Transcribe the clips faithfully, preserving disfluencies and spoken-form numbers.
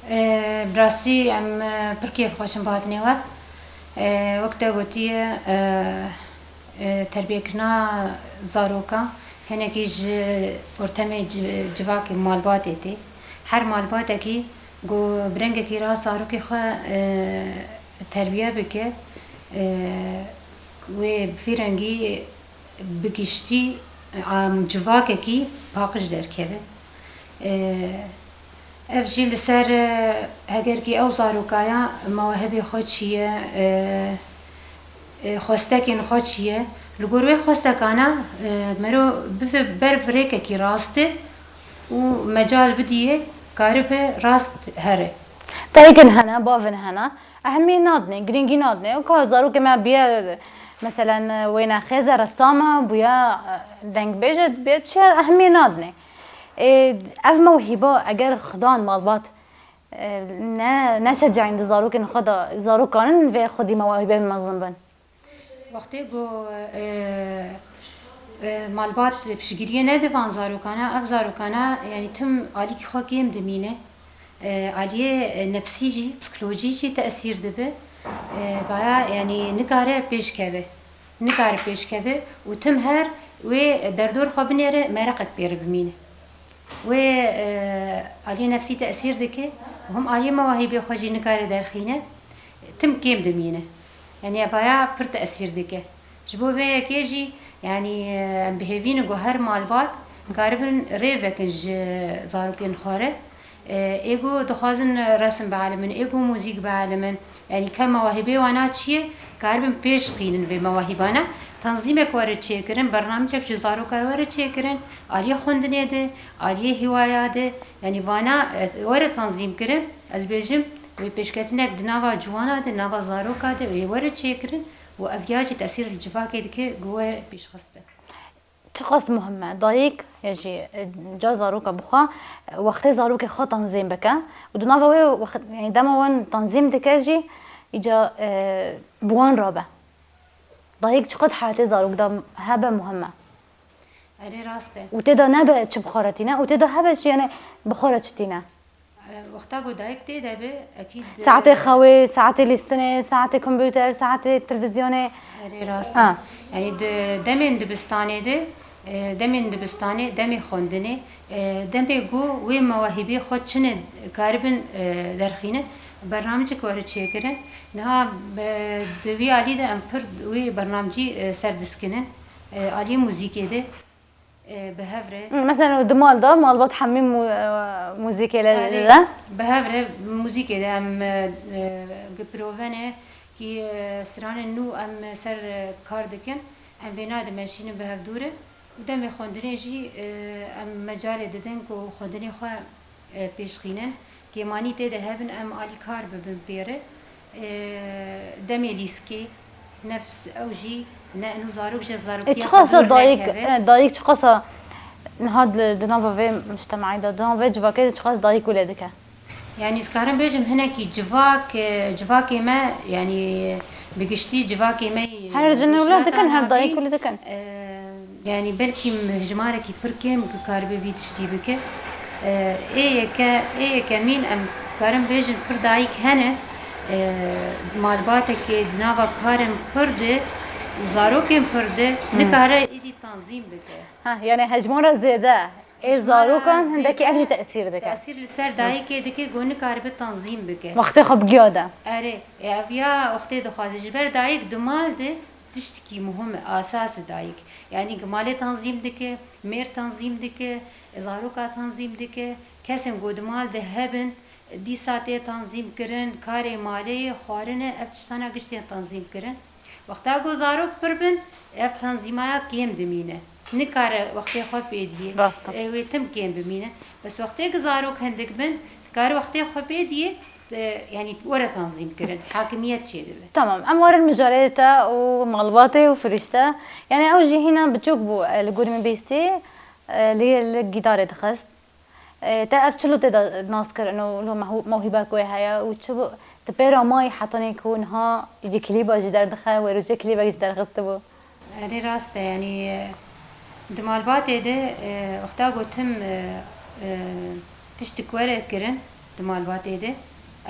E, bi rastî em, e, pir kêfxweş in bi hatinê we. E, wek te gotiye, e, e, terbiyekirina zaroka hinekî ji ortemê ci-, civakê malbatê tê. Her malbatekî ku bi rengekî rast zarokê xwe, e, terbiye bike, e, wê bi vî rengî bi giştî, e, civakekî paqij derkeve. E, ev jî li ser, e, heger kî ew zarokaya mewahibê xwe çi ye, e, e, xwestekên xwe çi ye, li gor wê xwestekana, e, mero bife ber bi rêkekî rastê û mecal bidiyê, karibe rast here. Dayikên hene, bavên hene, ehemiyê nadinê, girîngî nadinê. Ka zarokê me biye, meselen, wêne xêze resta me, bûye, e, dengbêje, biye çi, ehemiyê nadinê. Ê, ev mewhîba eger xidan malbat, e, ne, neşeceyîn di zarokên xwe de, zarok kanin vê xwedî mewahîbê mezin bin. Wextê ku, e, e, malbat piştgiriyê nede van zarokana, ev zarokana, yanî tim alîkî xwe kêm dimîne. E, aliyê, e, nefsî jî, psikolojî jî tesîr dibe. E, vaya, yanî nikare pêş keve. Nikare pêş keve û tim her wê derdor xwe binêre, mereqek pê re bimîne. Wê, e, aliyê nefsî tesîr dike û him aliyê mewahîbê xwe jî nikare derxîne, tim kêm dimîne. Yanî evaya pir tesîr dike. Ji bo vê yekê jî, yanî, e, em bi hêvî ne ku her malbat karibin rê vekin ji zarokên xwe re. E, ê ku dixwazin resim bielimin, ê ku muzîk bielimin, yanî ke mewahîbê wana çi ye, karibin pêş qînin vê mewahîbana. Tanzîmek were çêkirin, bernamecek ji zarokan were çêkirin, aliyê xwendinê de, aliyê hîwaya de, yanî vana, e, were tanzîm kirin. Ez bêjim, wê pêşketinek di nava ciwana de, nava zaroka de wê were çêkirin û ev ya jî tesîr li civakê dike ku were pêşxistin. Çiqas muhim e, dayik ya jî, e, ca zaroka bi xwe, e, wextê zarokê xwe tanzîm bike û di nava wê wext, yanî dema wan tanzîm dike jî, îca, e, bi wan rabe. Dayik çiqas heyatê zarok de hebe muhim e. Erê, rast e. Û tê de nebe çi bi xwe re tîne û tê de hebe çi, yanî bi xwe re çi tîne. E, wexta ku dayik tê de be, ekîd, e, Saetê xewê, saetê lîstinê, saetê kompûter, saetê televîzyonê. Erê, rast e. Ha. Yanî di demên dibistanê de, e, demên dibistanê, demê xwendinê, e, demê ku wê mewahîbê xwe çine karibin, e, derxîne, bernamecek were çêkirin. Niha, e, di vî alî de em pir wê bernamecî, e, ser diskinin. E, alî muzîkê de. E, bi hev re. Hı, mesela di mal de malbat hemî mu-, e, muzîkê le Erê, dide. Bi hev re muzîkê de em, e, e, gipirovene kî, e, stranên nû em ser, e, kar dikin. Em vêna dimeşînin bi hev dû re. Û demê xwendinê jî, e, em mecalê didin ku xwendinê xwe, e, pêşxînin. Kêmanî tê de hebin, em alîkar bibin pê re. E, demê lîskê, nefs ew jî ne, û zarok ji E, zarokiya çiqas xwe dûr dayik, nekeve. E, dayik çiqas niha di, di nava vê mujtemaî de, di nava vê civakê de çiqas dayik wile dike? Yanî, ez karim bêjim, hinekî civak, e, civakê me, yanî, bi giştî civakê me, Her e, jinê wile rojhilata dikin, her dayik navîn, wile dikin. E, yanî, belkî hejmarekî pir kêm dikaribe vî tiştî bike. E, ê yeke, ê yekemîn em karin bêjin pir dayik hene, e, malbatekê di nava karên pir de û zarokên pir de Hı. nikare êdî tanzîm bike. Ha, yanî hejmara zêde ê Hejmara zarokan hindekî ev jî zêde tesîr dike. tesîr li ser Hı. dayikê dike, ku nikaribe tanzîm bike. Wextê xwe bi giya de. Erê, e, ev ya wextê dixwaze. Ji ber dayik di mal de tiştekî muhim e, asas e dayik. Yanî ku malê tanzîm dike, mêr tanzîm dike, zaroka tanzîm dike, kesên ku di mal de hebin, dîsa tê tanzîm kirin, karê malê ye, xwarin e, ev tiştana giştên tanzîm kirin. Wexta ku zarok pir bin, ev tanzîmaya kêm dimîne. Nikare wextê xwe pê diyê. Rast e. E, wê tim kêm bimîne. Bes wextê ku zarok hindik bin, dikare wextê xwe pê diyê, e, yanî were tanzîm kirin, hakimiyet çêdibe. Tamam, em werin mijarê te û malbatê û firîşte. Yanî ew jî hîna biçûk bû, e, li gor min bîstî, e, li, li gîtarê dixist. E, te ev çilo tê de nas kirin û lo mehu-, mewhîbek wê heye û çi bû, tu pê re mayî hetanî ku niha îdî klîba jî derdixe, wê rojê klîbek jî derxistibû? Erê, rast e, yanî, e, di malbatê de, e, wexta gotim, e, e, tiştik were kirin, di malbatê de,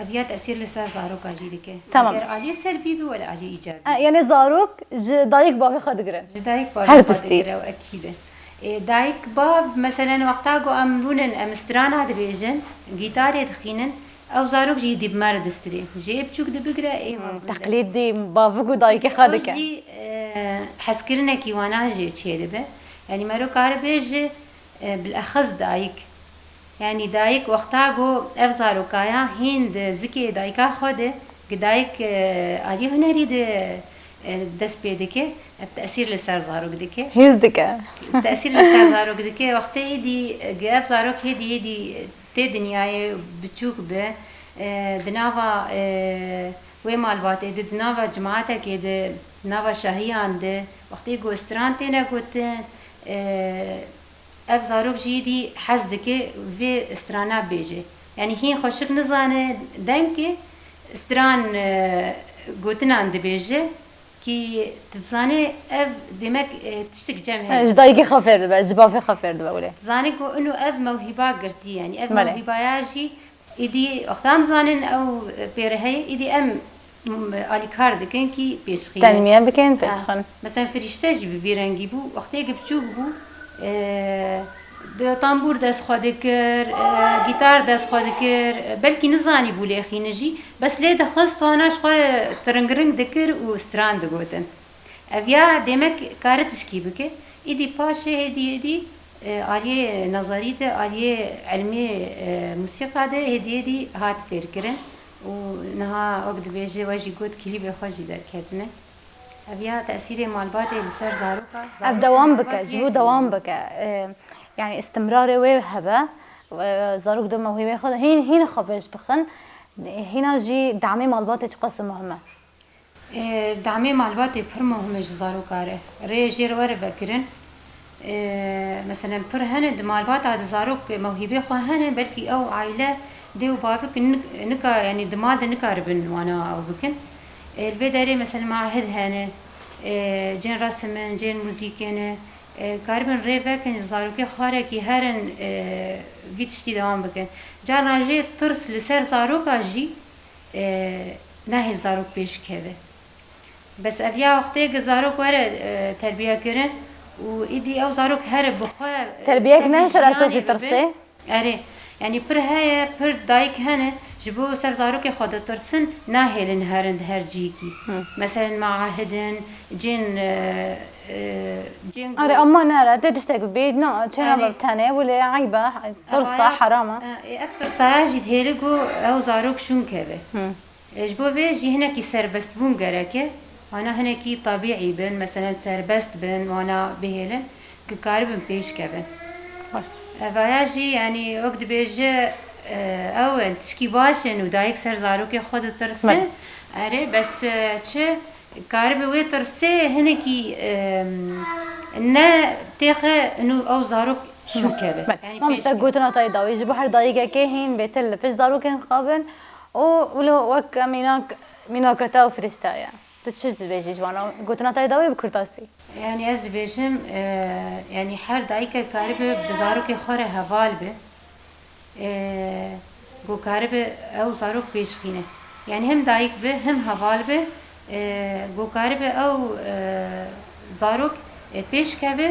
ev ya tesîr li ser zaroka jî dike. Tamam. Eger aliyê selbî bi wele aliyê îcabî. E, yani zarok ji dayik bavê xwe digirin. Ji dayik bavê Her xwe tiştî. Digire, ew ekîd e. Ê, dayik bav, meselen, wexta ku em rûnin, em strana dibêjin, gîtarê dixînin, ew zarok jî hêdî bi me re distirê. Ji ê biçûk dibigire, ê mezin de. Teqlîdî bavik û dayikê xwe Ew dike. Jî, e, hezkirinekî wana jî çêdibe. Yanî mero kare bêje, e, bilexes dayik. Yanî dayik wexta ku ev zarokaya hîn di zikê dayika xwe de, gi dayik, e, aliyê hunerî de, e, dest pê dike, ev tesîr li ser zarok dike. Hîz dike. Tesîr li ser zarok dike. Wextê êdî, gi ev zarok hêdî hêdî tê dinyayê biçûk be, e, di nava, e, wê malbatê de, di nava cemaetekê de, di nava şahiyan de, wextê ku stran têne gotin, e, ev zarok jî êdî hez dike vê strana bêje. Yanî hîn xweşik nizane dengê stran, e, gotinan dibêje, kî tu dizanê ev demek, e, tiştik cem heye. Ji dayikê xwe fêr dibe, ji bavê xwe fêr dibe wile. Dizanê ku ino ev mewhîba girtî, yanî ev Belê. Mewhîbaya jî êdî wexta em zanin ew pêre heye, êdî em, m, alîkar dikin kî pêşxîne. Tenmiye bikin, Ha, pêşxin. Mesela firîşte jî bi vî rengî bû, wextê ku biçûk bû, e, di tambûr dest xwe dikir, e, gîtar dest xwe dikir, e, belkî nizanî bû lêxîne jî, bes lê dixist, hona ji xwe re tiringring dikir û stran digotin. Ev ya demek kare tişkî bike. Êdî paşê hêdî hêdî, e, aliyê nezerî de, aliyê ilmê, e, musîqa de hêdî hêdî hat fêrkirin û niha wek dibêje we jî got klîbê xwe jî derketine. Ev ya tesîrê malbatê li ser zaroka, Ev dewam bike, ji bo dewam bike. E, yani istimrarê wê hebe, e, zarok di mewhîbê xwe de hîn, hîn xwe pêş bixin, hîna jî damê malbatê çiqas muhim e. E, damê malbatê pir muhim e ji zaroka re. Rê jê re were vekirin. E, meselen pir hene di malbata de zarok mewhîbê xwe hene, belkî ew aile dê û bavik nik-, nika, yanî di mal de nikaribin wana ew bikin. E, li vê derê meselen maahid hene, e, cên resim in, cên muzîkê ne, e, karibin rê vekin ji zarokê xwe re kî herin, e, vî tiştî dewam bikin. Carna jê tirs li ser zaroka jî, e, nahê zarok pêş keve. Bes ev ya wextê ku zarok were, e, terbiye kirin û îdî ew zarok here bi xwe, e, Terbiyek tevlî ne ser jiyanê esasî bibe. tirsê? Erê, yanî pir heye, pir dayik hene, ji bo ser zarokê xwe ditirsin, nahêlin herin di her cihekî. Meselen maahidin, cên, e, e, cên Erê, ama nere, tê tiştek bê, na, çêna Erê. Bi tenê, wile eyb e, tirsa, Evaya- heram e. E, ev tirsaya jî dihêle ku ew zarok şûn keve. E, ji bo vê jî hinekî serbestbûn gerek e. Wana hinekî tabîî bin, meselen serbest bin, wana bihêlin, ku karibin pêş kevin. Baş. Evaya jî, yanî wek dibêje, e, ew in, tişkî baş in û dayik ser zarokê xwe ditirse, Belê. Erê, bes, e, çi, karibe wê tirsê hinekî, e, ne têxe û ew zarok şûn keve. Belê. Yanî Mamoste, pêş keve. Gotina te yê dawî, ji bo her dayikekê hîn bêtir li pişt zarokên xwe bin û wilo wek mînak, mînaka te û firîşte ye. Tu çi dibêjî ji wana? Gotina te yê dawî bi kurtasî. Yanî ez dibêjim, e, yanî her dayike karibe bi zarokê xwe re heval be. E, ku karibe ew zarok pêş xîne. Yanî hem dayik be, hem heval be, e, ku karibe ew, e, zarok, e, pêş keve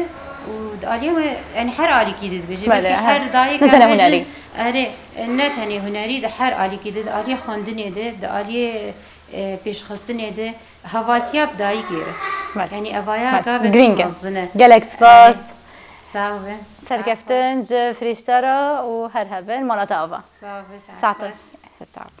û di aliyê me, yanî her alîkî de dibêje. Belê, Belkî her- her dayik ne tenê hunerî. Erê, e, ne tenê hunerî, di her alîkî de, di aliyê xwendinê de, di aliyê, e, pêşxistinê de, hevaltiya bi dayikê re. Belê. Yanî evaya Belê. Gavek Girîng e. Mezin e. Gelek spas. Erê. Sağ be. Serkeftin ji firîşte re û her hebin mala te ava. Sağ be, saet Saet baş. Saet.